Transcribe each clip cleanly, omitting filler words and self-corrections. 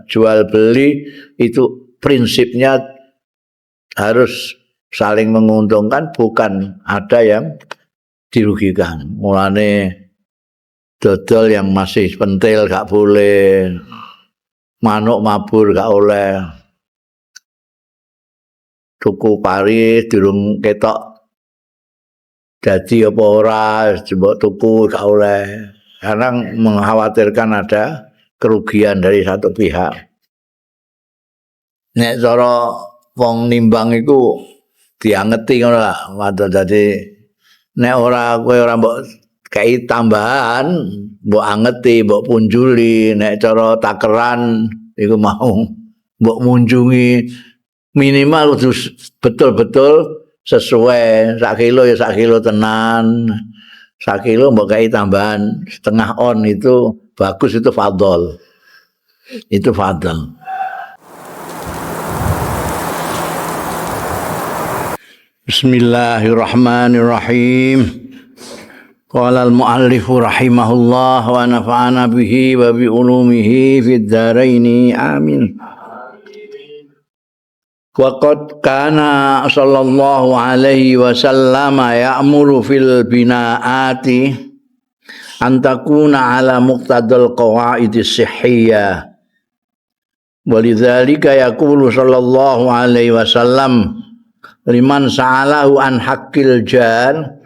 Jual beli itu prinsipnya harus saling menguntungkan, bukan ada yang dirugikan. Mulane dodol yang masih pentil gak boleh, manuk mabur gak oleh, tuku pari durung ketok dadi apa ora, mbok tuku gak oleh. Karena mengkhawatirkan ada kerugian dari satu pihak. Nek cara wong nimbang iku diangeti ngono lah, dadi nek ora kowe ora mbok kei tambahan, mbok angeti, mbok punjuli, nek cara takeran iku mau mbok munjungi, minimal kudu betul-betul sesuai. Sak kilo ya sak kilo tenan, sak kilo mbok kei tambahan setengah on itu bagus, itu fadhol. Itu fadhol. Bismillahirrahmanirrahim. Qala al-muallif rahimahullah wa nafa'ana bihi wa bi ulumihi fid dharaini amin. Wa qad kana sallallahu alaihi wasallam ya'muru fil bina'ati an takuna ala muqtadal qawaidis sihhiyah. Walidzalika yaqulu sallallahu alaihi wasallam liman sa'alahu an haqqil jar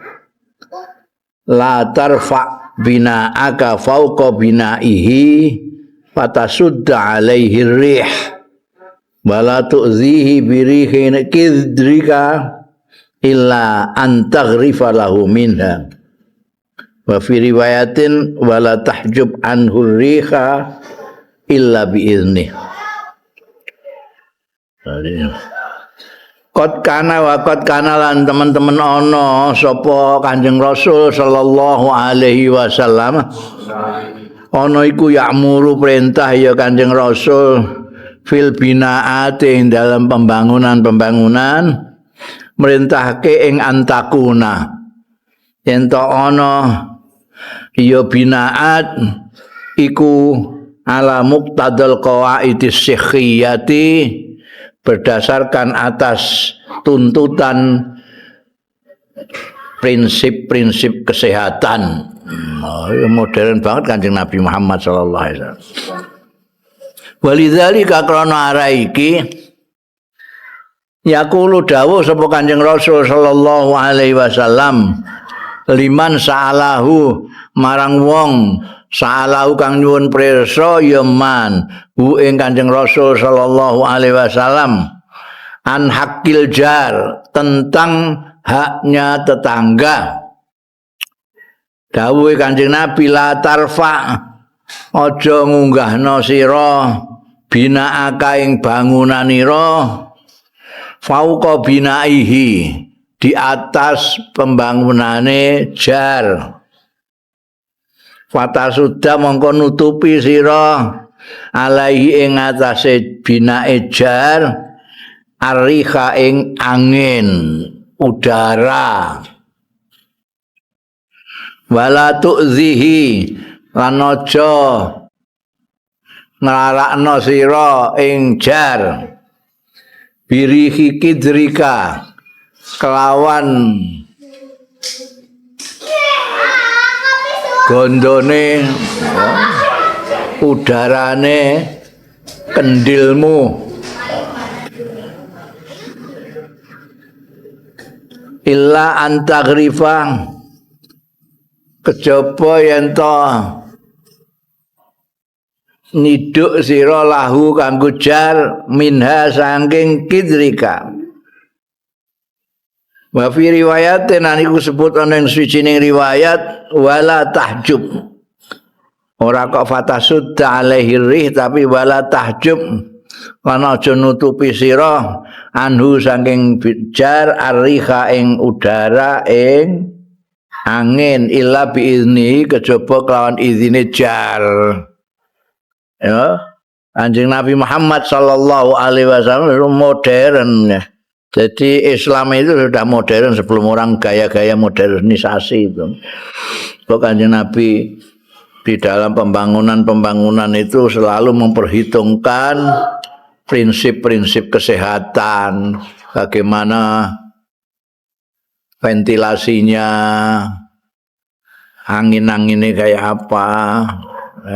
la tarfa bina'aka fawqa bina'ihi fatasudda alaihi rih wala tu'zihi birihin kidrika illa an taghrifa lahu minha. Wa fi riwayatin wala tahjub anhu riha illa biiznih. Qad kana wa qad kana lan teman-teman ana sapa Kanjeng Rasul sallallahu alaihi wasallam ana iku ya'muru perintah ya Kanjeng Rasul fil binaati ing dalam pembangunan-pembangunan merintahke ing antakuna yen to ana ya binaat iku ala muqtadal qawaidis sihhiyati berdasarkan atas tuntutan prinsip-prinsip kesehatan. Oh, modern banget Kanjeng Nabi Muhammad sallallahu alaihi wasallam. Walidzalika krana ara iki yaqulu dawuh sapa Kanjeng Rasul sallallahu alaihi wasallam liman sa'alahu marang wong sa'alahu kang nyuwun pirsa ya man hu ing Kanjeng Rasul sallallahu alaihi wasallam an haqqil jar tentang haknya tetangga. Dawuhe Kanjeng Nabi la tarfa aja ngunggahno sira binaaka ing bangunanira fauqa binaihi di atas pembangunane jar. Fatasuda mongko nutupi sira alaihi ing atase binae jar ariha ing angin udara. Wala tu'zihi lan aja nglarakno sira ing jar birihi kidrika kelawan gondone udarane kendilmu illa antagrifa kejaba yen to niduk sira lahu kanggo jar minha saking kidrika. Wa fi riwayatin aniku sebut ana ing suwijining riwayat wala tahjub. Ora kok fatasudda alaihi rih tapi wala tahjub lan aja nutupi sira anhu saking jar arriha ing udara ing angin illa biizni kejaba kelawan izine jar. Ya, Kanjeng Nabi Muhammad sallallahu alaihi wasallam modern ya. Jadi Islam itu sudah modern sebelum orang gaya-gaya modernisasi itu. Kok Kanjeng Nabi Di dalam pembangunan-pembangunan itu selalu memperhitungkan prinsip-prinsip kesehatan, bagaimana ventilasinya, angin-anginnya kayak apa,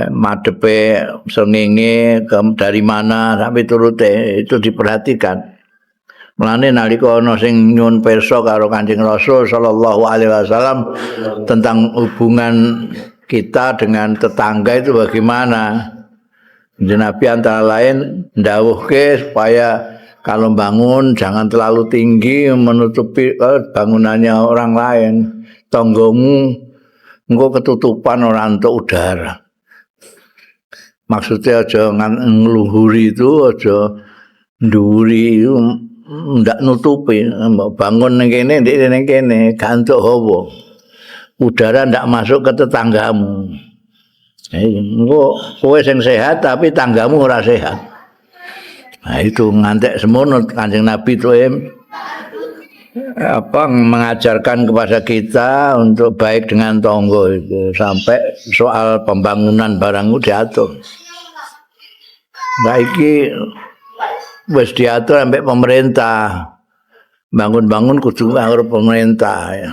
madepe srengenge dari mana sampai turute itu diperhatikan. Mulane nalika ana sing nyuwun pirsa karo Kanjeng Rasul sallallahu alaihi wasallam tentang hubungan kita dengan tetangga itu bagaimana, Nabi antara lain ndawuhke supaya kalau bangun jangan terlalu tinggi menutupi bangunannya orang lain, tanggamu engko ketutupan ora entuk udara. Maksudnya aja ngluhuri itu, aja ndhuwuri itu, ndak nutupi. Mbok bangun ning kene, ndek ning kene, gak entuk hawa. Udara ndak masuk ke tetanggamu. Engko kowe sing sehat tapi tanggamu ora sehat. Nah itu ngantek semono Kanjeng Nabi itu mengajarkan kepada kita untuk baik dengan tonggo itu sampai soal pembangunan barang itu diatur. Nah iki wis diatur sampai pemerintah. Bangun-bangun kudu karo pemerintah ya.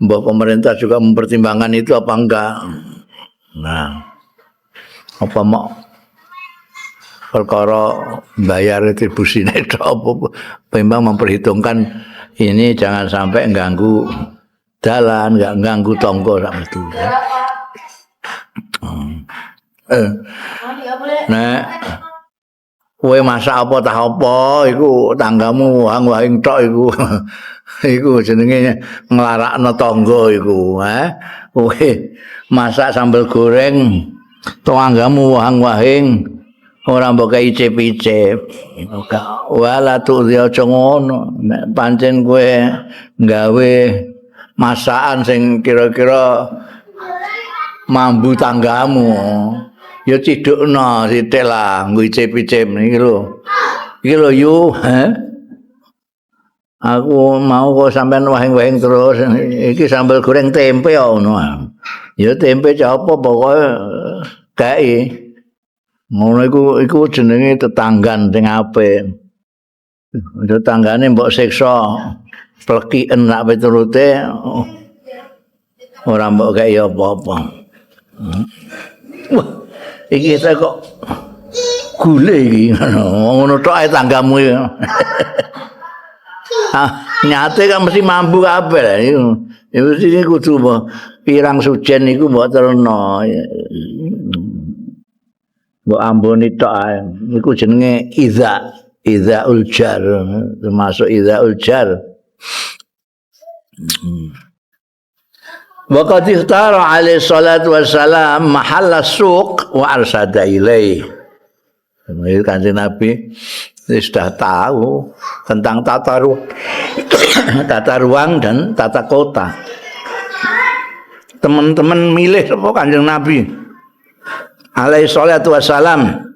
Mbok pemerintah juga mempertimbangkan itu apa enggak. Nah, apa mau perkara bayar retribusine itu apa, memang memperhitungkan ini jangan sampai ganggu dalan, enggak ganggu tonggo sak itu. Nek kowe masak apa tah apa iku tanggamu wang-wang tok iku. Iku jenenge nglarakno tangga iku, Kowe masak sambel goreng tanggamu wang-wahing ora mbok kei icip-icip. Wala tu aja ngono. Nek pancen kowe gawe masakan sing kira-kira mambu tanggamu, ya cidukno sithik lah nggo icip-icip iki lho. Iki lho yu, Aku mau kok sampean wahing-wahing terus. Iki sambel goreng tempe ngono. Ya tempe apa pokoke kei. Ngono iku jenenge tetanggan sing apik. Tetanggane mbok siksa plekiken sak piturute ora mbok kei apa-apa. Wah, iki saya kok gule iki ngono tok ae tanggamu iki. Ah, nyate kan mesti mambu kabeh lah iku. Ya mesti kudu pirang sujen iku mbok terno. Mbok amboni tok ae. Iku jenenge iza uljar, termasuk iza uljar. Wa qad ikhtara alaihi salatu wassalam mahalla suq wa arsada ilaihi. Ini Kanjeng Nabi sudah tahu tentang tata ruang dan tata kota. Teman-teman milih sapa Kanjeng Nabi alaihi salatu wassalam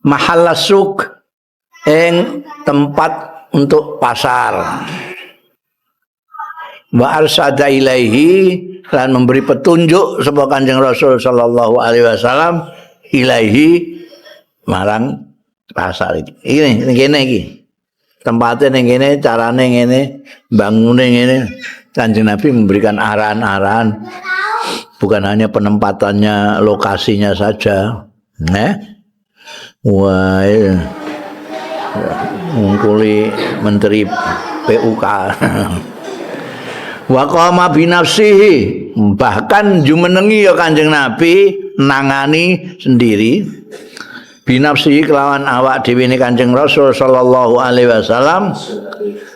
mahalla suq ing tempat untuk pasar. Wa arsada ilaihi lan memberi petunjuk sapa Kanjeng Rasul sallallahu alaihi wasallam ilaihi marang pasar iki. Ini ning kene iki. Tempate ning kene, carane ngene, bangune ngene. Kanjeng Nabi memberikan arahan-arahan, bukan hanya penempatannya, lokasinya saja. Wah, ngungkuli Menteri PUK. Wa qama binafsihi, bahkan jumenengi ya Kanjeng Nabi nangani sendiri binafsihi kelawan awak dhewe ne Kanjeng Rasul sallallahu alaihi wasallam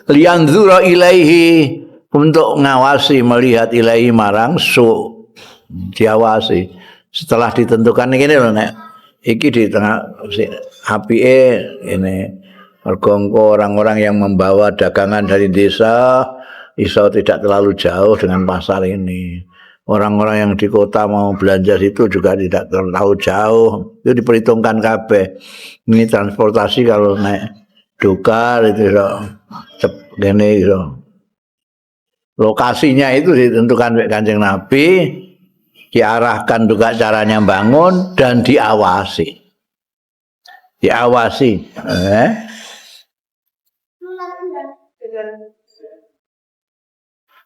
lianzura ilaihi untuk ngawasi melihat ilaihi marang su diawasi setelah ditentukan ngene lho nek iki di tengah apike ini mergo orang-orang yang membawa dagangan dari desa iso tidak terlalu jauh dengan pasar ini. Orang-orang yang di kota mau belanja situ juga tidak terlalu jauh. Itu diperhitungkan kabeh. Ini transportasi kalau naik dokar itu iso gene iso. Lokasinya itu ditentukan oleh Kanjeng Nabi, diarahkan juga caranya bangun dan diawasi. Diawasi.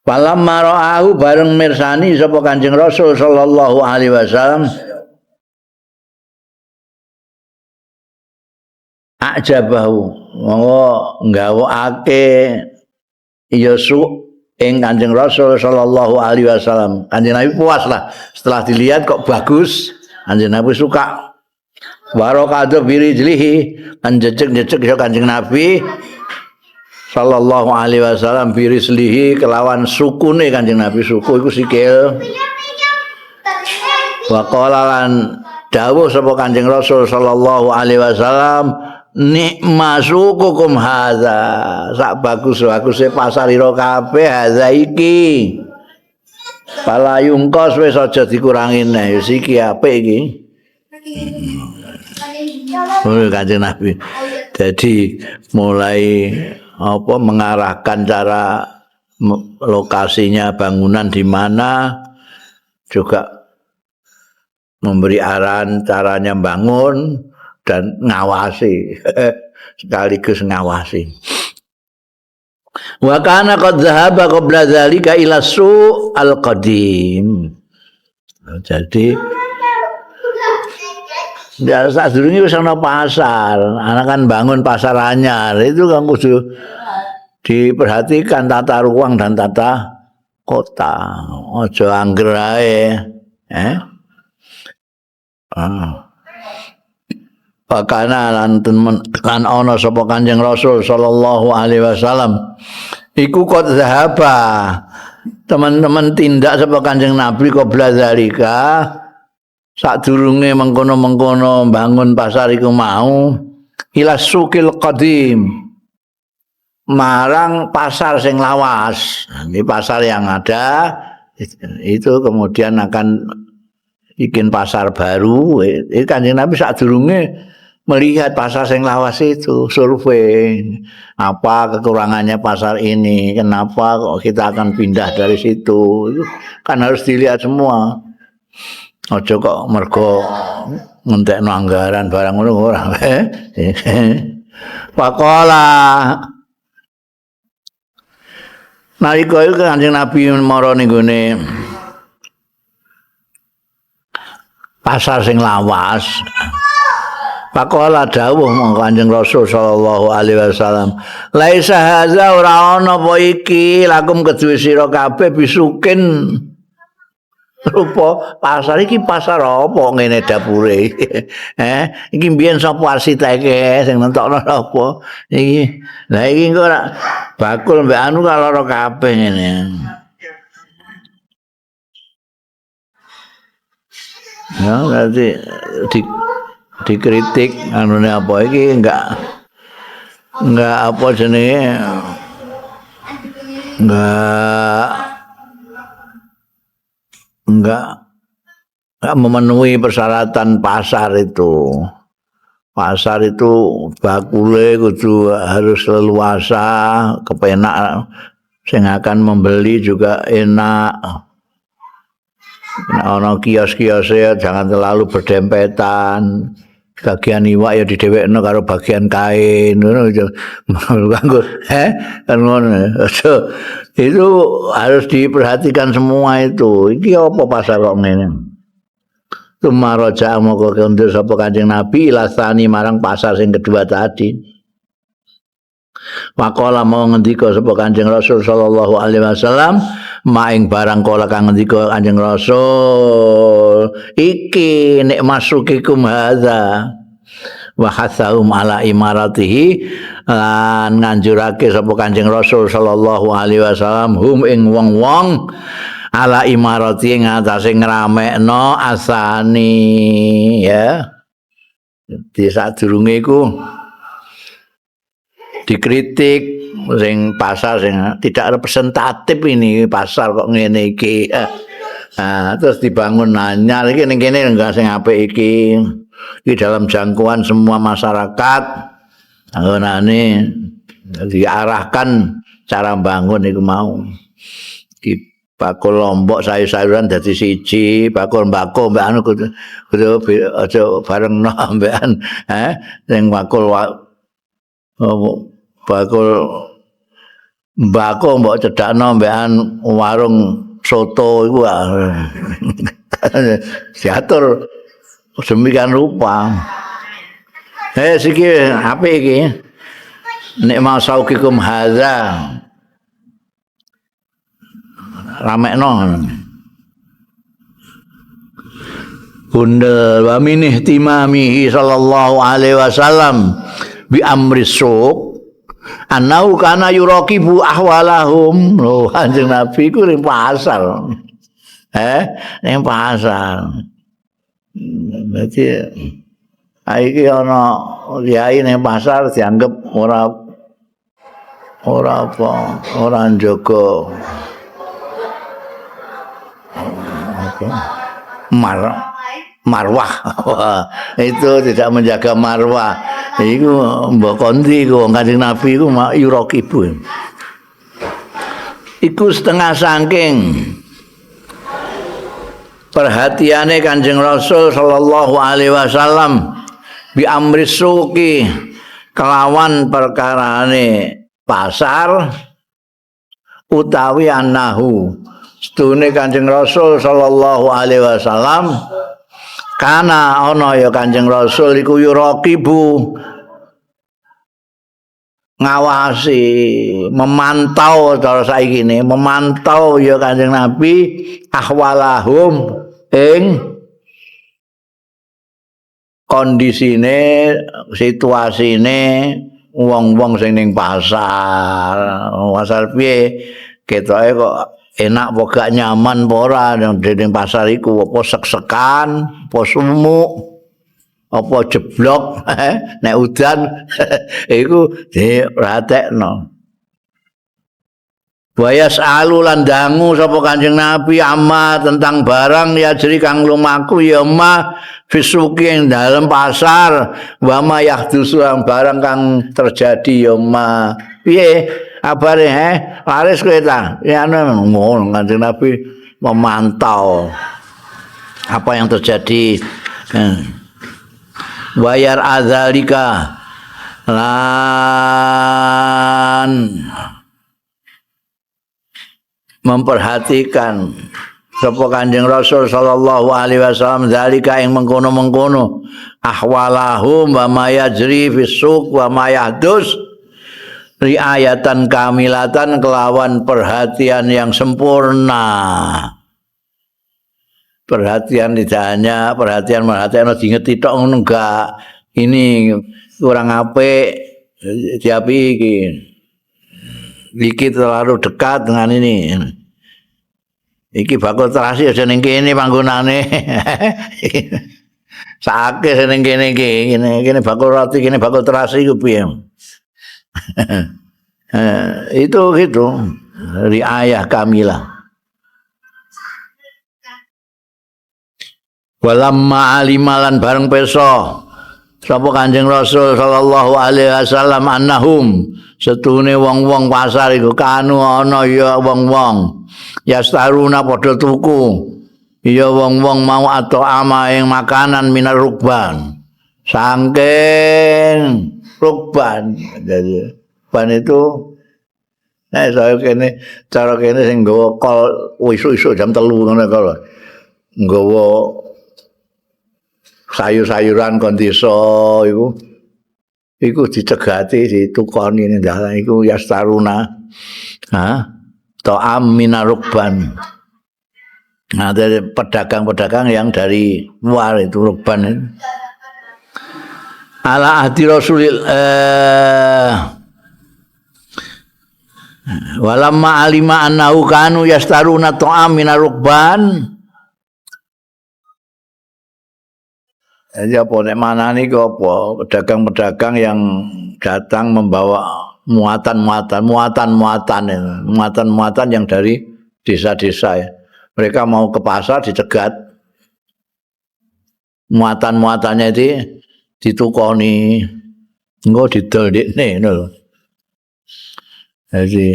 Falamma ra'ahu bareng mirsani sapa Kanjeng Rasul sallallahu alaihi wasallam ajabahu monggo nggawokake ya su ing Kanjeng Rasul sallallahu alaihi wasallam. Kanjeng Nabi puas lah setelah dilihat kok bagus, Kanjeng Nabi suka. Barokatu birijlihi lan jejeg-jejeg ya Kanjeng Nabi sallallahu alaihi wasallam birislihi kelawan sukune Kanjeng Nabi, suku iku sikil. Wa qala lan dawuh sapa Kanjeng Rasul sallallahu alaihi wasallam, nikma sukukum hadza, sak bagus-baguse pasar ira kabeh hadza iki. Pala yungkos wis aja dikurangi neh, wis iki apik iki. Oh, Kanjeng Nabi. Jadi mulai apa mengarahkan cara lokasinya bangunan di mana, juga memberi arahan caranya bangun dan ngawasi sekaligus ngawasi. Wa kana qad dhahaba qabla dzalika ila su' al-qadim. Jadi ya sadurunge wis ana pasar, ana kan bangun pasar anyar, itu kan kudu diperhatikan tata ruang dan tata kota. Aja angger ae. Pakana lan temen lan ana sapa Kanjeng Rasul sallallahu alaihi wasallam iku qad zahaba, teman-teman tindak sapa Kanjeng Nabi qabla zalika sadurunge mengkono-mengkono bangun pasar iku mau ila sukil qadim marang pasar sing lawas. Ini pasar yang ada itu kemudian akan bikin pasar baru. Ini Kanjeng Nabi sadurunge melihat pasar sing lawas itu, survei apa kekurangannya pasar ini, kenapa kok kita akan pindah dari situ, itu kan harus dilihat semua. Aja kok mergo ngentekno anggaran barang ngono ora. Faqala nalika iku Kanjeng Nabi mara ning gone pasar sing lawas. Faqala dawuh mongko Kanjeng Rasul sallallahu alaihi wasallam, laisa hadza ora ana apa iki lakum keduwe sira kabeh bisukin rupa pasar iki, pasar apa ngene dapure. Iki mbiyen sapa arsiteke sing nentokno sapa iki. Lah iki engko ora bakul mbek anu ka lara kabeh ngene. Ya berarti dikritik anune apa iki enggak apa jenenge, enggak memenuhi persyaratan pasar itu. Pasar itu bakule kudu harus leluasa, kepenak, sing akan membeli juga enak. Nek ana kios-kiose jangan terlalu berdempetan. Bagian iwak ya didhewekno karo bagian kain ngono kanggo kan ngono. Itu harus diperhatikan semua itu. Iki apa pasar kok ngene? Tumaraja moko kondur sapa Kanjeng Nabi ilasani marang pasar sing kedua tadi. Waqala mau ngendika sapa Kanjeng Rasul sallallahu alaihi wasallam maing barang kala kang ngendika Kanjeng Rasul iki nek masukikum hadza wa hatsahum ala imaratihi lan nganjurake sapa Kanjeng Rasul sallallahu alaihi wasallam hum ing wong-wong ala imarati ing atase ngramekno asani ya. Di sadurunge iku dikritik sing pasar sing tidak representatif ini pasar kok ngene iki. Nah, terus dibangun anyar iki ning kene enggak sing apik iki. Iki dalam jangkauan semua masyarakat. Anggonane diarahkan cara bangun iku mau. Iki bakul lombok sayur-sayuran dadi siji, bakul mbako mbek anu kudu aja barengno ambekan sing bakul bakul mbako mbok cedakno ambekan warung soto iku diatur demikian rupa. Siki apik iki. Nek masaukikum hadza. Ramekno. Bundel wa min ihtimamihi sallallahu alaihi wasallam bi amri suq anau kana yuraqibu ahwalahum. Lho Kanjeng Nabi ku ning pasar. Ning pasar. Berarti iki ana kiai ning pasar dianggap ora apa, ora njaga marwah. Itu tidak menjaga marwah. Iku mbok kondi iku wong Kanjeng Nabi iku yuraqibu. Iku setengah saking perhatiane Kanjeng Rasul sallallahu alaihi wasallam bi amri suqi kelawan perkarane pasar utawi anahu sedune Kanjeng Rasul sallallahu alaihi wasallam kana ana ya Kanjeng Rasul iku yuraqibu ngawasi memantau cara saiki ne memantau ya Kanjeng Nabi ahwalahum ing kondisine situasine wong-wong sing ning pasar. Pasar piye ketoke kok enak apa gak nyaman apa ora ning pasar iku, apa sek-sekan, apa sumuk, apa jeblok nek udan iku diratekno. Wayas alu lan dangu sapa Kanjeng Nabi amma tentang barang ya jeri kang lumaku ya ma fisuki ing dalem pasar wa ma yahdusu lan barang kang terjadi ya ma. Piye kabare laris kowe ta? Ya ngono Kanjeng Nabi memantau apa yang terjadi. Wayar azalika lan memperhatikan sapa Kanjeng Rasul sallallahu alaihi wasallam zalika ing mengkono-mengkono ahwalahum wa ma yajri fis suq wa ma yahdus riayatan kamilatan kelawan perhatian yang sempurna. Perhatian tidak hanya perhatian merhatian diingeti tok ngono enggak. Ini kurang apik diapi iki. Iki terlalu dekat dengan ini. Iki bakul terasi aja ning kene panggonane. Sakake sing ning kene iki, kene bakul roti, kene bakul terasi iku piye. Itu gitu. Riayah kamilah. Walamma alimalan bareng peso sapa Kanjeng Rasul sallallahu alaihi wasallam annahum setune wong-wong pasar iku kanu ana ya wong-wong yastaruna padha tuku ya wong-wong mau atau ama ing makanan minar rukban saking rukban. Jadi ban itu saya kene cara kene sing nggawa kol isuk-isuk jam 3 ngono kok nggawa sayur-sayuran kon desa iku dicegati ditukoni ning dalan iku yastaruna ta'am minarukban. Nah, dari pedagang-pedagang yang dari luar itu rukban itu. Ala ahdi Rasulil walamma alima annahu kanu yastaruna ta'am minarukban. Jadi apa nek manani ku apa pedagang-pedagang yang datang membawa muatan-muatan yang dari desa-desa ya. Mereka mau ke pasar dicegat. Muatan-muatannya itu ditukoni. Engko didol ndekne ngono lho. Jadi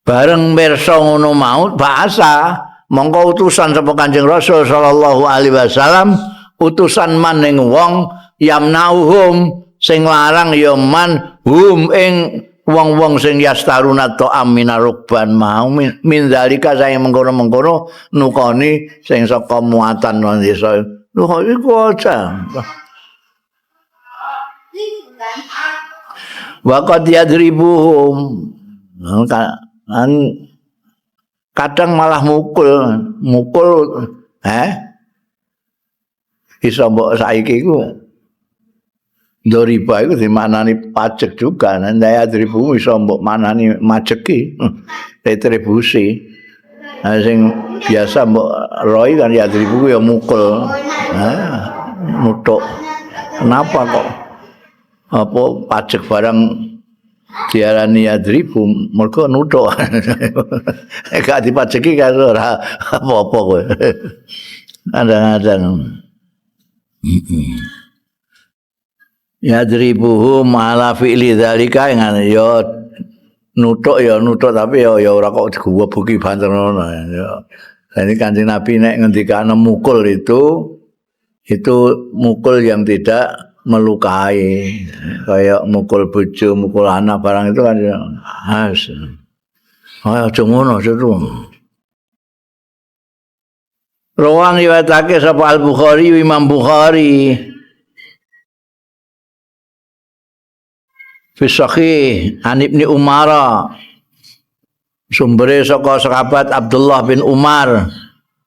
Bareng pirsa ngono mau bahasa mongko utusan sapa Kanjeng Rasul sallallahu alaihi wasallam utusan maning wong yamnauhum sing larang ya man hum ing wong-wong sing yastaruna ta'am minarukban mau min zalika saya mengkono-mengkono nukoni sing saka muatan nang desa. Lho iku aja. Wa qad yadribuhum. Kadang malah mukul iso mbok saiki iku doriba iku dimaknani pajak juga. Nek yadribu iso mbok maknani majeki, retribusi. Nah, sing biasa mbok roi kan yadribu ya mukul, nutuk. Kenapa kok apa pajak barang diarani yadribu mergo nutuk. Gak dipajeki kan ora apa-apa kowe. Kadang-kadang yadribuhum ala fi'li dzalika ya nutuk ya nutuk tapi ya ya ora kok diguwebuki banter ngono ya. Ini Kanjeng Nabi nek ngendikane mukul itu mukul yang tidak melukai, kayak mukul bojo, mukul anak barang itu kan has. Ayo aja ngono aja tuh. Rawang riwayatake sapa Al-Bukhari Imam Bukhari fi sahih an Ibni Umar, sumbere saka sahabat Abdullah bin Umar,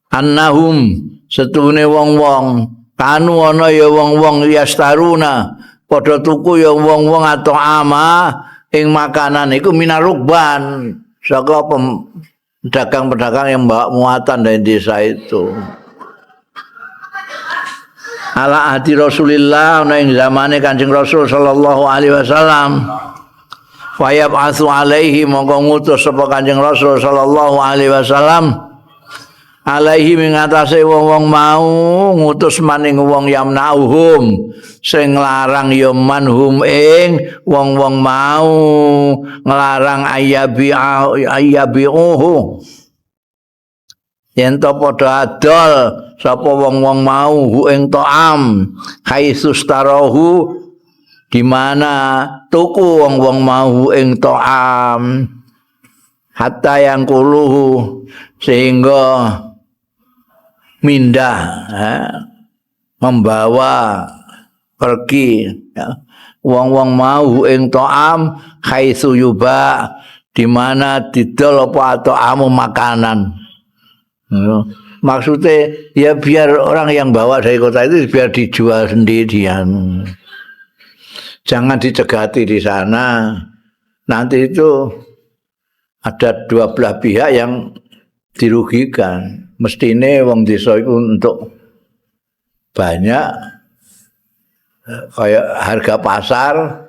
annahum setune wong-wong kanu ana ya wong-wong yastaruna padha tuku ya wong-wong atau ama ing makanan iku minarukban saka pedagang-pedagang yang bawa muatan dari desa itu. Ala ahdi Rasulillah ana ing zamane Kanjeng Rasul sallallahu alaihi wasallam. Fa yab'atsu alaihi mongko ngutus sapa Kanjeng Rasul sallallahu alaihi wasallam alaihi mengatasi wong-wong mau ngutus maning wong yamnauhum sing nglarang ya manhum ing wong-wong mau nglarang ayabiuhu yen to padha adol sapa wong-wong mau hu ing ta'am khaisus tarahu di mana tuku wong-wong mau ing ta'am hatta yang kuluhu sehingga mindah membawa pergi ya. Wong-wong mau ing ta'am haitsu yuba di mana didol apa atau amu makanan. Maksudnya ya biar orang yang bawa dari kota itu biar dijual sendirian, jangan dicegati di sana. Nanti itu ada dua belah pihak yang dirugikan. Mestine wong desa iku untuk banyak kayak harga pasar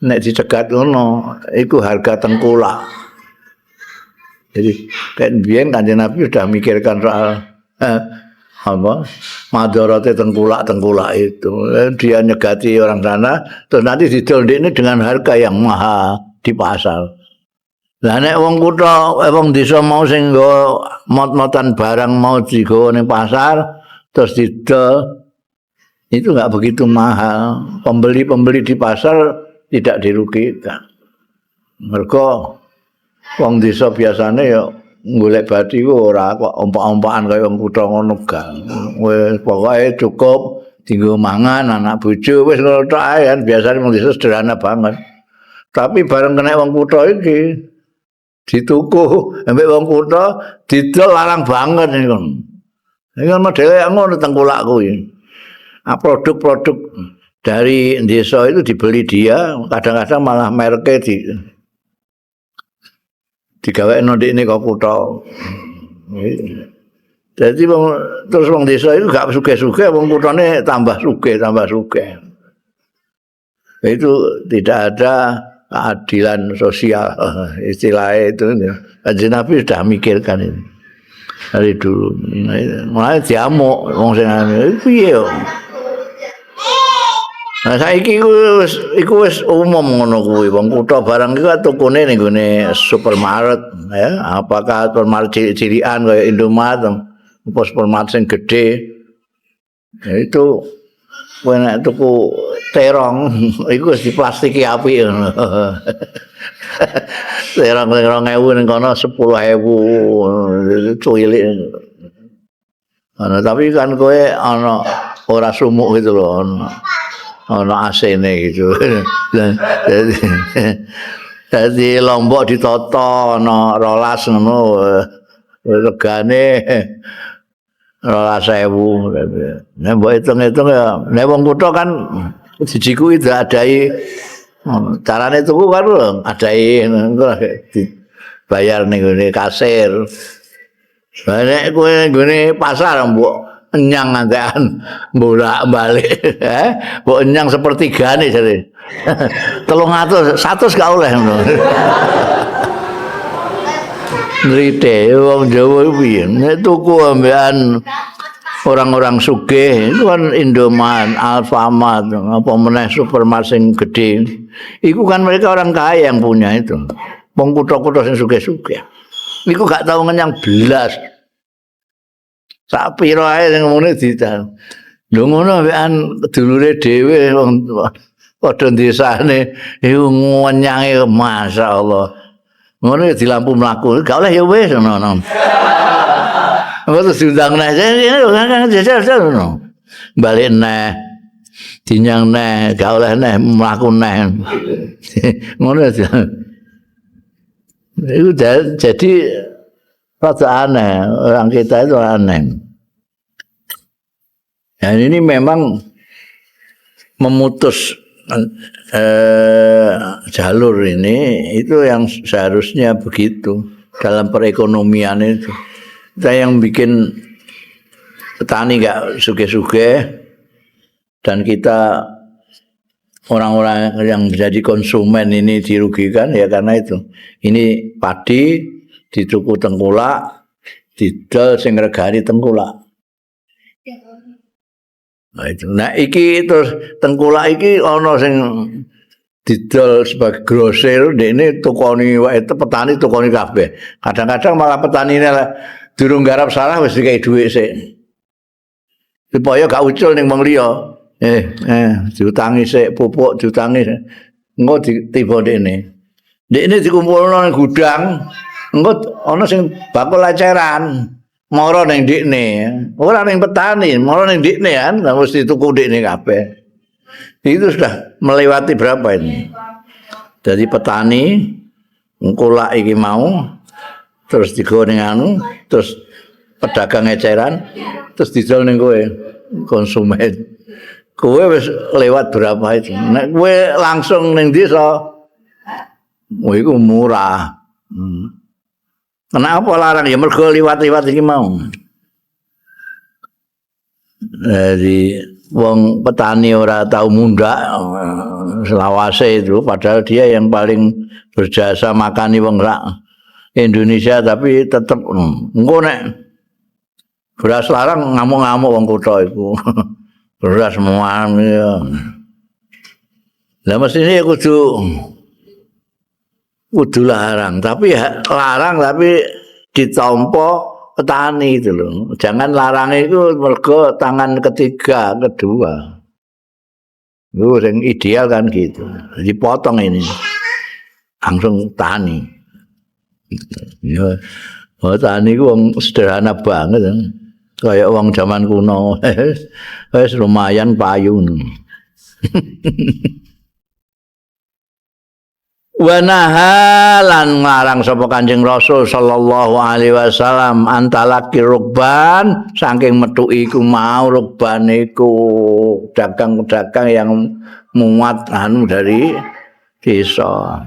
nek dicegat ngono iku harga tengkulak. Jadi kan biyen Kanjeng Nabi sudah mikirkan soal apa madharate tengkulak-tengkulak itu. Dia nyegati orang sana terus nanti didol ndekne dengan harga yang mahal di pasar. Lah nek wong kutha, wong desa mau sing nggo mot-motan barang mau digawa ning pasar terus didol itu enggak begitu mahal. Pembeli-pembeli di pasar tidak dirugikan. Mergo wong desa biasane ya golek bathi ku ora kok ompak-ompakan kaya wong kutha ngono gak. Wis pokoke cukup dienggo mangan anak bojo wis ngono tok ae kan biasane wong desa sederhana banget. Tapi bareng kena wong kutha iki dituku ambek wong kutha didol larang banget niku. Iki kan modele ngono tengkulak kuwi. Produk-produk dari desa itu dibeli dia, kadang-kadang malah merke digawekno ndekne kok kutha. Jadi terus wong desa itu gak sugih-sugih, wong kutane tambah sugih, tambah sugih. Itu tidak ada keadilan sosial istilahnya itu. Kanjeng Nabi sudah mikirkan ini dari dulu. Mulai diamuk wong sing piye yo. Nah saiki iku wis umum ngono kuwi. Wong kutha barang iku tukune ning gone supermarket ya, apakah supermarket cilik-cilikan kaya Indomaret apa supermarket sing gedhe. Ya itu kowe nek tuku terong iku wis diplastiki apik ngono. Terong 2000 ning kono 10.000 cuwilik. Ana tapi kan kowe ana ora sumuk gitu lho, ana ana AC-ne gitu. Dadi lombok ditata ana 12 ngono regane 12.000. Nek mbok hitung-hitung ya nek wong kutha kan siji kuwi diadahi carane tuku kan adahi dibayar ning gone kasir. Lah nek kowe ning gone pasar mbok enyang ngantekan bolak-balik, mbok enyang sepertigane jare. 300, 100 gak oleh ngono. Nrite wong Jawa iku piye? Nek tuku ambekan orang-orang sugih itu kan Indomaret, Alfamart, apa meneh supermarket sing gedhe. Iku kan mereka orang kaya yang punya itu. Wong kutha-kutha sing sugih-sugih. Iku gak tau ngenyang blas. Sak pira ae sing ngene ditan. Lho ngono ambekan dulure dhewe wong padha desane iku ngenyange masyaallah. Ngono ya dilampu mlaku, gak oleh ya wis ngono. Engko terus diundang neh, jajal ngono. Balik neh. Dinyang neh, gak oleh neh mlaku neh. Ngono ya. Itu jadi rada aneh, orang kita itu aneh. Dan ini memang memutus jalur ini itu yang seharusnya begitu dalam perekonomian itu. Kita yang bikin petani gak sugih-sugih dan kita orang-orang yang menjadi konsumen ini dirugikan ya karena itu. Ini padi dituku tengkulak, didol sing regani tengkulak. Nah, itu. Nah iki terus tengkulak iki ana sing didol sebagai grosir, ndekne tukoni wae petani tukoni kabeh. Kadang-kadang malah petanine durung garap salah wis dikai dhuwit sik. Supaya gak ucul ning wong liya. Diutangi sik pupuk diutangi. Engko ditiba ndekne. Ndekne dikumpulno ning gudang, engko ana sing bakul eceran. Moro ning ndikne, ora ning petani, moro ning ndikne kan, mesti tuku ndikne kabeh. Itu sudah melewati berapa ini? Dari petani ngkulak iki mau, terus digowo ning anu, terus pedagang eceran, terus didol ning kowe konsumen. Kowe wis lewat berapa itu? Nek kowe langsung ning desa, oh iku murah. Kenapa larang? Ya mergo liwat-liwat iki mau. Jadi wong petani ora tau mundak selawase itu, padahal dia yang paling berjasa makani wong rak Indonesia, tapi tetep engko nek beras larang ngamuk-ngamuk wong kutha iku. Beras muan ya. Lah mestine kudu larang, tapi ya, larang tapi ditompo petani itu loh. Jangan larang itu mergo tangan ketiga, kedua. Itu yang ideal kan gitu. Dipotong ini. Langsung tani. Ya, oh, tani ku wong sederhana banget. Ya. Kayak wong zaman kuno. Wis lumayan payu. Wa nahalan nglarang sapa Kanjeng Rasul sallallahu alaihi wasallam antalaki rukban saking metuki iku mau rukban iku dagang-dagang yang muat anu dari desa.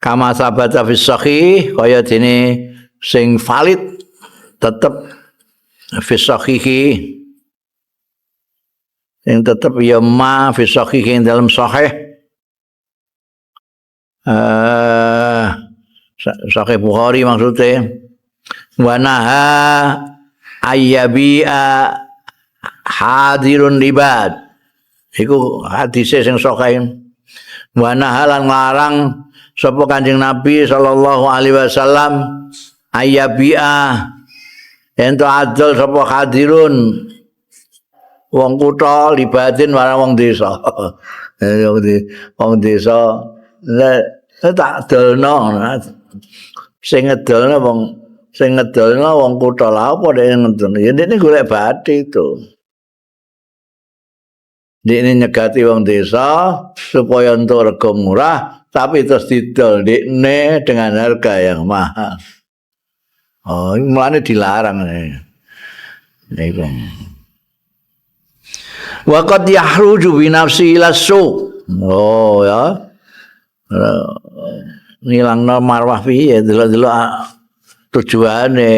Kama sabata fi sahih kaya dene sing valid tetep fi sahihi yang tetep ya ma fi sahih yang dalam sahih sahih Bukhari maksudnya wa naha ayyabi'a hadirun libad. Iku hadise sing sahih. Wa nahalan nglarang sapa Kanjeng Nabi sallallahu alaihi wasallam ayyabi'a ento adol sapa hadirun wong kutha libadin marang wong desa. Wong desa tak dolno sing ngedolno wong sing ngedolno wong kutha lha apa dhek ngedolno ya dhekne golek bathi itu. Dhekne nyegati wong desa supaya entuk rega murah tapi terus didol dhekne dengan harga yang mahal. Oh, mulane dilarang niku. Wa qad yahruju bi nafsi ila suq. Oh ya. Ngilangno marwah piye delok-delok tujuane.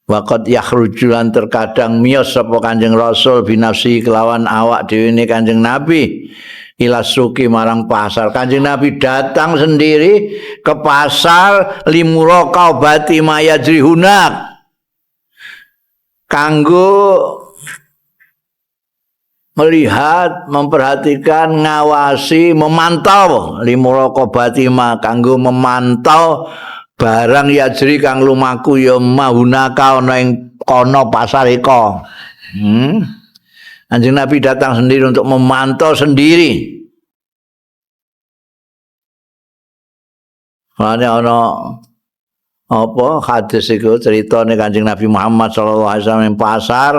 Waqat yakhruju lan terkadang miyos sapa Kanjeng Rasul binafsi kelawan awak dhewe ne Kanjeng Nabi ila suki marang pasar. Kanjeng Nabi datang sendiri ke pasar limuraqabati mayajri hunak kanggo melihat, memperhatikan, ngawasi, memantau limuraqabati ma kanggo memantau barang yajri kang lumaku ya mahunaka ana ing kono pasar iko. Kanjeng Nabi datang sendiri untuk memantau sendiri. Mane ana apa hadis iku critane Kanjeng Nabi Muhammad sallallahu alaihi wasallam ing pasar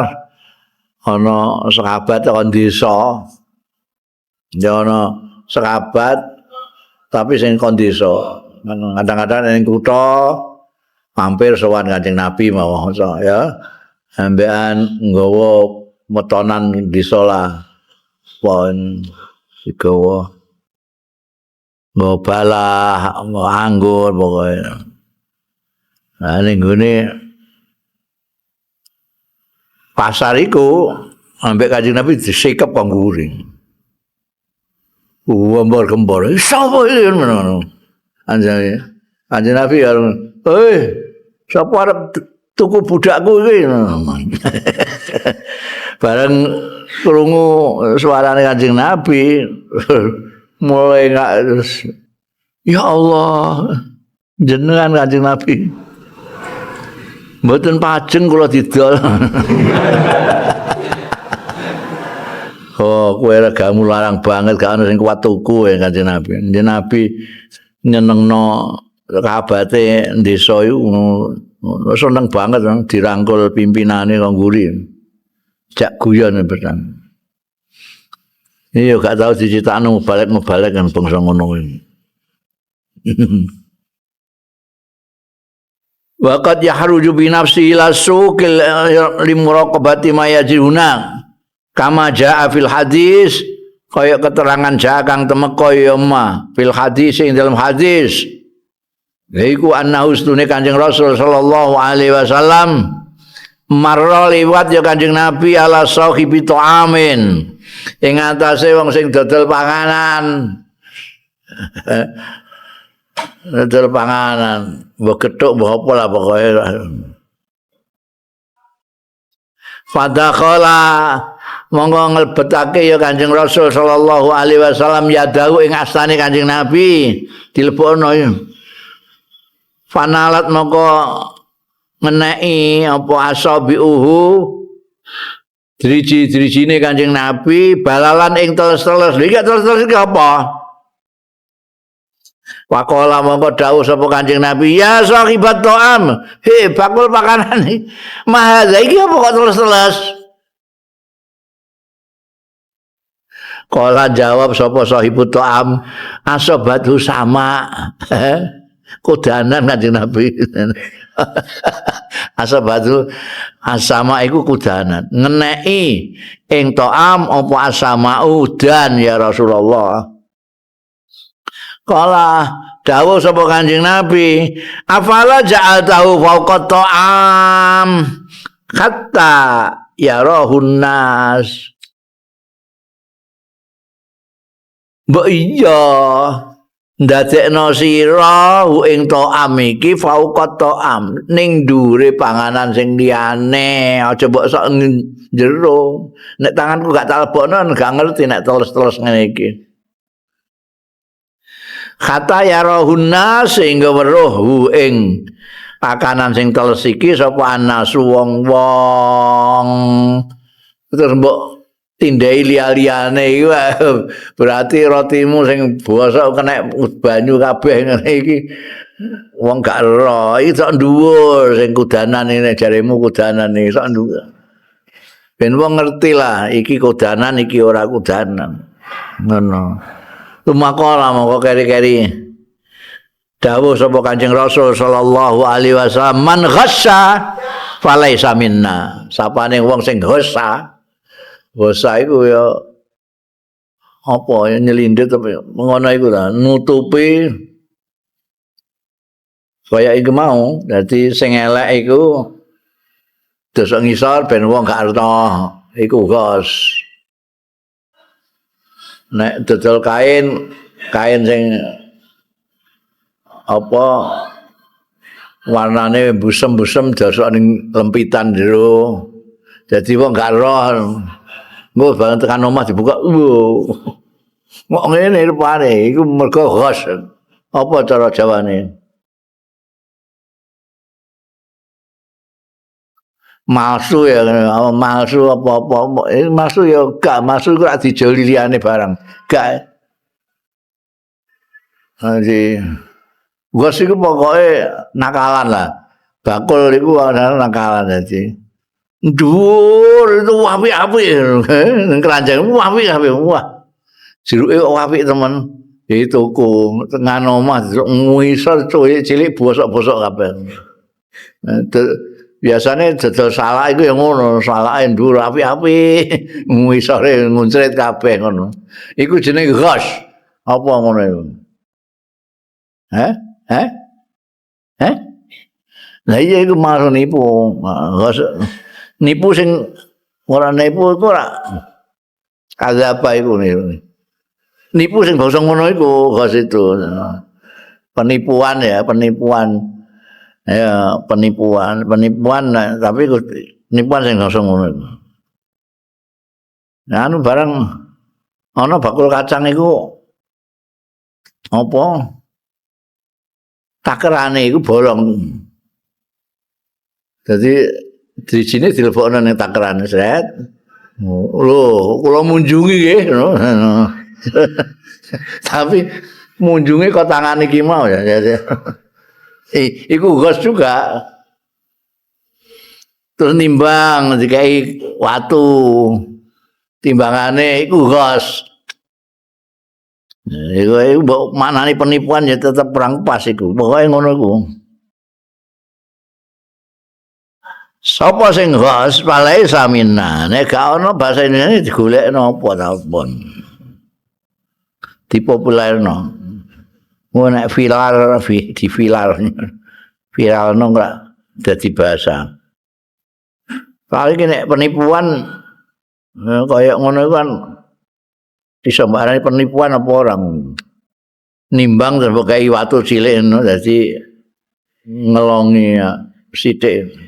ana sahabat tekan desa. Ya ana sahabat tapi sing kon desa. Kadang-kadang ning kutha mampir sowan Kanjeng Nabi mau ya. Ambekan nggawa metonan desa lah. Pon digawa nggawa balah, nggawa anggur pokoke. Nah ning gone pasar iku ambek Kanjeng Nabi disikep kok nguri. Gembor-gembor. Sapa iki ngono. Kanjeng Nabi ya, "Hei, sapa arep tuku budakku iki?" Bareng krungu suarane Kanjeng Nabi, mulai enggak terus, "Ya Allah, jenengan Kanjeng Nabi. Mboten pajeng kula didol." Oh, kowe regamu larang banget gak ono sing kuat tuku ya Kanjeng Nabi. Kanjeng Nabi nyenengno kabate desa iku seneng banget dirangkul pimpinane kok ngguri. Jak guyon betan. Iya gak tau dicitakno mubalek-mubalek kan bangsa ngono kuwi. Wa qad yahruju bi nafsi ila suqil limuraqabati ma yajruna kama jaa fil hadis kaya keterangan jaa kang temeka ya ma fil hadis ing dalam hadis yaiku anna husnune Kanjeng Rasul sallallahu alaihi wasallam marra liwat ya Kanjeng Nabi ala sahibi ta'amin ing atase wong sing dodol panganan. Dodol panganan mbok gethuk mbok apa lah pokoke. Fadakhala monggo nglebetake ya Kanjeng Rasul sallallahu alaihi wasallam yadahu ing astane Kanjeng Nabi dilebokno. Fanalat mongko ngeneki apa asabiuhu driji-drijine Kanjeng Nabi balalan ing teles-teles. Iki teles-teles iki apa? Waqala mongko dawuh sapa Kanjeng Nabi, ya sahibat ta'am, he bakul pakanan iki. Mahadza iki apa kok teles-teles? Kala jawab sapa sahibut ta'am, asobathu sama. Kudanan Kanjeng Nabi. Asobathu asama iku kudanan. Ngeneki ing ta'am apa asama udan ya Rasulullah. Kala dawuh sapa Kanjeng Nabi, afala ja'altahu fawqa ta'am hatta yarahun nas. Mbok iya Ndadekno sira ing ta'am iki fauqat ta'am ning dhuwure panganan sing liyane, aja mbok sok jero. Nek tanganku gak tak lebokno gak ngerti nek teles-teles ngene iki. Kata yarahunna sehingga weruh ing pakanan sing teles iki sapa anasu wong-wong. Terus mbok tindai liya-liyane iku berarti rotimu sing bosok kena banyu kabeh ngene iki wong gak ero. Iki sok dhuwur sing kudanan ini jaremu kudanan iki sok dhuwur. Ben wong ngerti lah iki kudanan iki ora kudanan. Ngono. Lumakola mongko keri-keri dawuh sapa Kanjeng Rasul sallallahu alaihi wasallam man ghassa falaisa minna. Sapane wong sing ghassa, ghassa iku ya apa ya nyelindit apa ya ngono iku ta nutupi kaya iku mau. Dadi sing elek iku dosok ngisor ben wong gak ero iku ghas. Nek dodol kain, kain sing apa warnane busem-busem dosok ning lempitan jero. Dadi wong gak roh. Engko bareng tekan omah dibuka, wo. Kok ngene rupane, iku mergo ghas. Apa cara Jawane? Malsu ya, malsu apa-apa. Malsu ya gak, malsu iku rak dijoli liyane barang. Gak. Jadi ghas iku pokoke nakalan lah. Bakul iku nakalan dadi. Dhuwur itu apik-apik ning keranjang apik-apik. Wah. Jeruke kok apik temen. Jadi tuku tengah omah ngisor cilik bosok-bosok kabeh. Biasane dodol salak iku ya ngono, salake dhuwur apik-apik, ngisore nguncrit kabeh ngono. Iku jenenge ghas. Apa ngono iku? Heh? Heh? Heh? Lah iya iku malah nipu. Ghas nipu sing ora nipu iku ora kadzaba iku nipu. Nipu sing bangsa ngono iku ghas itu. Penipuan ya, penipuan. Ya, penipuan, penipuan tapi penipuan sing bangsa ngono iku. Nah, anu barang ana bakul kacang iku apa? Takerane iku bolong. Dadi drijine dilebokno ning takerane sret. Lho, kula munjungi nggih. Tapi munjunge kok tangan iki mau ya. Iku ghas juga. Terus nimbang dikai watu. Timbangane iku ghas. Iku mbok maknani penipuan ya tetep kurang pas iku. Pokoke ngono iku. Sapa sing ghas falaisa minna. Nek gak ono bahasa Indonesia digolekno apa ta pun. Dipopulerno. Engko nek viral di viral. Viralno ora dadi bahasa. Paling nek penipuan kaya ngono iku kan iso mbarani penipuan apa orang. Nimbang terus mbok kei watu cilik ngono dadi ngelongi sithik.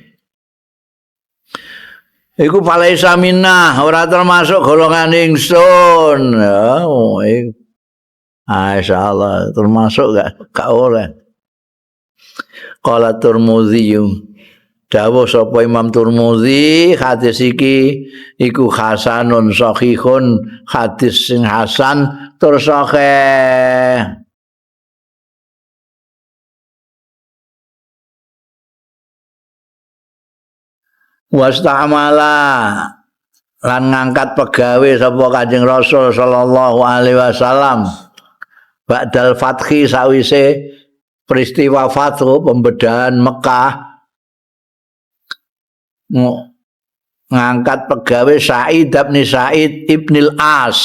Iku falaisa minna, ora termasuk golongan ingsun. Ya, oh, iku. Insyaallah termasuk gak oleh. Qala Turmudzi, dawuh sapa Imam Turmudzi, hadis iki iku hasanun sahihun, hadis sing hasan tur sahih. Wastamala lan ngangkat pegawe sapa Kanjeng Rasul sallallahu alaihi wasallam ba'dal fathi sawise peristiwa fathu pembedahan Mekah, ngangkat pegawe Sa'id bin Sa'id ibnil As,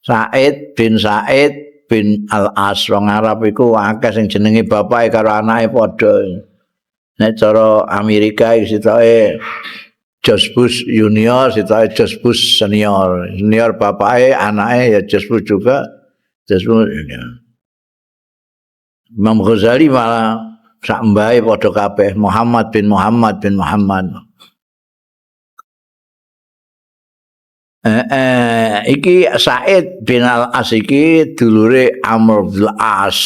Sa'id bin Sa'id bin Al As. Wong Arab iku akeh sing jenenge bapake karo anake padha. Nek cara Amerika iki sitoke George Bush Junior, sitoke George Bush Senior. Senior bapake, anake ya George Bush juga. Terus Imam Ghazali malah sak mbahe padha kabeh Muhammad bin Muhammad bin Muhammad. Iki Said bin Al-As iki dulure Amr bin Al-As.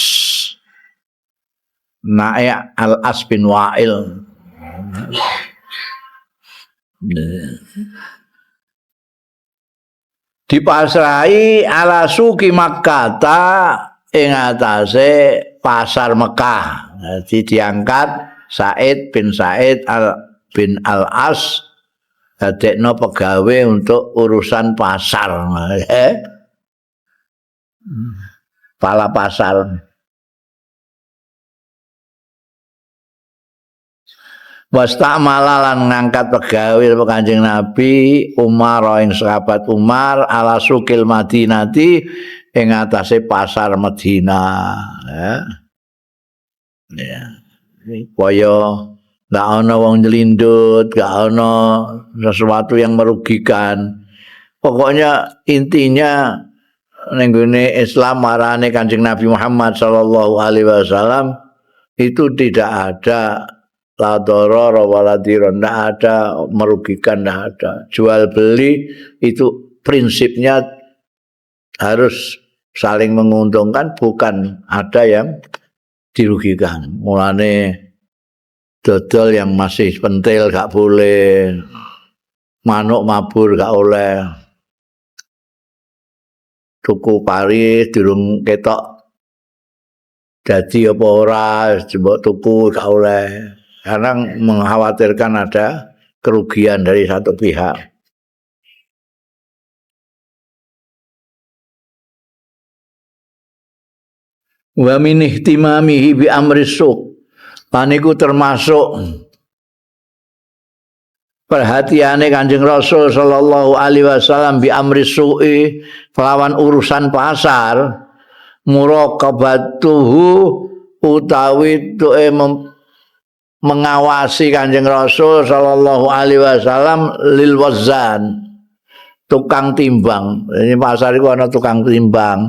Nae Al-As bin Wa'il. Dipasrahi ala suki Makkah ta ing atase pasar Mekah. Jadi diangkat Said bin Said Al bin Al-As dadekno pegawe untuk urusan pasar. Pala pasar. Wastamala lan ngangkat pegawe sapa Kanjeng Nabi Umar ing sahabat Umar ala sukil Madinati ing atase pasar Madinah. Ya. Ya. Kaya gak ana wong nyelindut, gak ana sesuatu yang merugikan. Pokoknya intinya ning gone Islam marane Kanjeng Nabi Muhammad sallallahu alaihi wasallam itu tidak ada la darara wala dirar, ndak ada merugikan, ndak ada. Jual beli itu prinsipnya harus saling menguntungkan, bukan ada yang dirugikan. Mulane dodol yang masih pentil gak boleh, manuk mabur gak oleh, tuku pari durung ketok dadi apa ora, mbok tuku gak oleh. Karena mengkhawatirkan ada kerugian dari satu pihak. Wa min ihtimamihi bi amri suq. Lan iku termasuk perhatiane Kanjeng Rasul sallallahu alaihi wasallam bi amri su'i kelawan urusan pasar, muraqabatuhu utawi tuke mengawasi Kanjeng Rasul sallallahu alaihi wasallam lil wazan, tukang timbang. Ini pasar iku ana tukang timbang.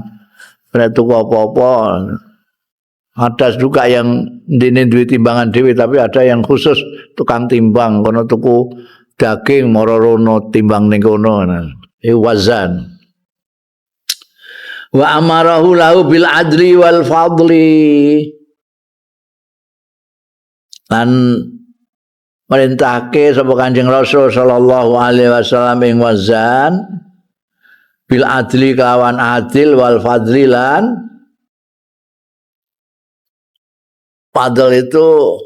Nek tuku apa-apa ada juga yang ndene duwe timbangan dhewe, tapi ada yang khusus tukang timbang. Kono tuku daging moro rono timbang ning kono. Iku wazan. Wa amarahu lahu bil adli wal fadli. Lan merintahke sapa Kanjeng Rasul sallallahu alaihi wasallam ing wazan bil adli kelawan adil wal fadli lan fadl itu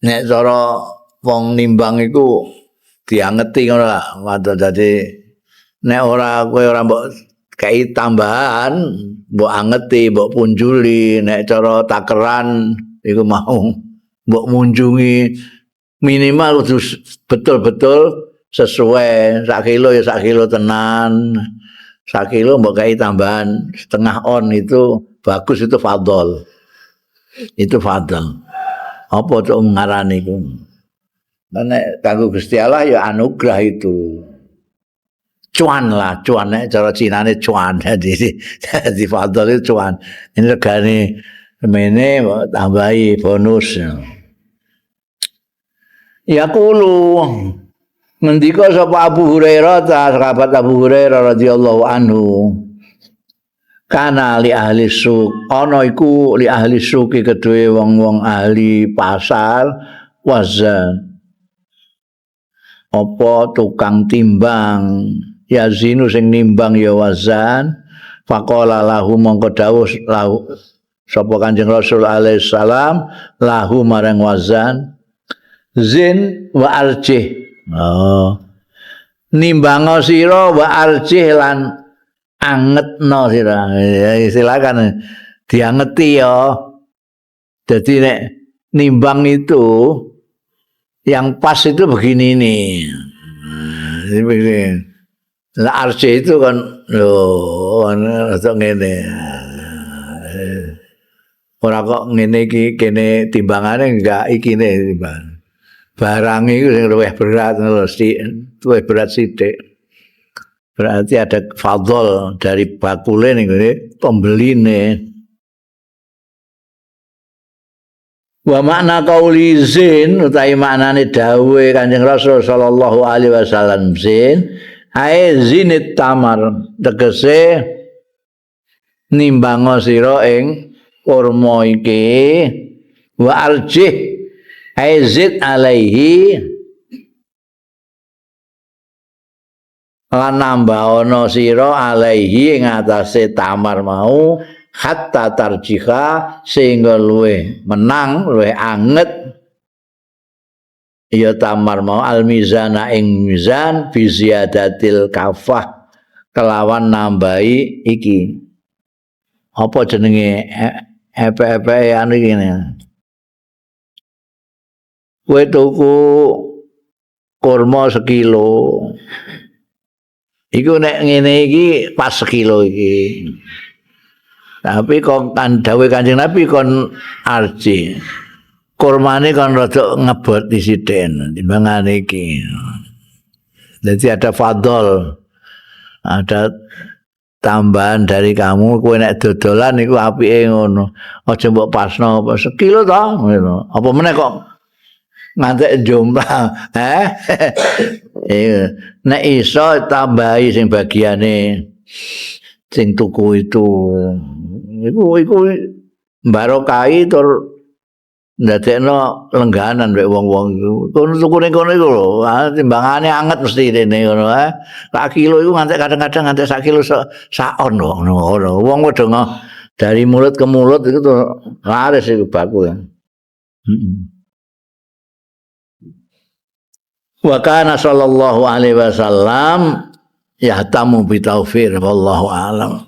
nek cara wong nimbang iku diangeti ngono lah. Fadl dadi nek ora kowe ora mbok kei tambahan, mbok angeti, mbok punjuli, nek cara takeran iku mau mbok munjungi minimal kudu betul-betul sesuai. Sak kilo ya sak kilo tenan, sak kilo mbok kei tambahan setengah on itu bagus, itu fadl. Itu fadl. Apa cok ngarani iku? Nek kanggo Gusti Allah ya anugerah itu. Cuan lah, cuan nek cara Cinane cuan. Jadi fadl itu cuan. Ini regane semene tambahi bonus. Ya kulu ngendika sapa Abu Hurairah, sahabat Abu Hurairah radhiyallahu anhu. Kana li ahli suq, ana iku li ahli suqi kedue wong-wong ahli pasar wazan. Apa tukang timbang yazinu sing nimbang ya wazan. Faqala lahu mongko dawuh lahu sapa Kanjeng Rasul alaihi salam lahu marang wazan zin wa arjih. Oh. Nimbango sira wa arjih lan angetno sira. Ya, silakan diangeti ya. Jadi nek nimbang itu yang pas itu begini nih. Begini. Nah, arjih itu kan lho rada ngene. Ora kok ngene iki kene timbangane enggak ikine timbang. Barang iku sing luwih berat ngono lho, luwih berat sithik. Berarti ada fadhol dari bakule ning ngene pembeline. Wa makna qauli zin utawi maknane dawuhe Kanjeng Rasul sallallahu alaihi wasallam zin ae zinit tamar tegese nimbango sira ing kurma iki wa arjih ae zid alaihi lan nambah ana sira alaihi ing atase tamar mau hatta tarjiha sehingga luwih menang luwih anget ya tamar mau al mizana ing mizan bi ziyadatil kafah kelawan nambahi iki apa jenenge epe-epe anu iki ngene kowe tuku kurma sekilo iku nek ngene iki pas sekilo iki. Tapi kok kan dawuh Kanjeng Nabi kon arji. Kurmane kon rada ngebot sithik timbangane iki. Jadi ada fadhol, ada tambahan dari kamu kowe nek dodolan iku apike ngono. Aja mbok pasno apa sekilo to ngono. Apa meneh kok ngantek jomplang, eh? Iya. Nek iso tambahi sing bagiane sing tuku itu. Iku barokahi tur ndadekno lengganan mek wong-wong iku. Kono tuku ning kono iku lho, timbangane anget mesti rene ngono ae. Sak kilo iku ngantek kadang-kadang ngantek sak kilo saon kok ngono. Wong padha dari mulut ke mulut itu tuh laris iku baku ya. Wa kana sallallahu alaihi wasallam yahtamu bi taufir wallahu alam.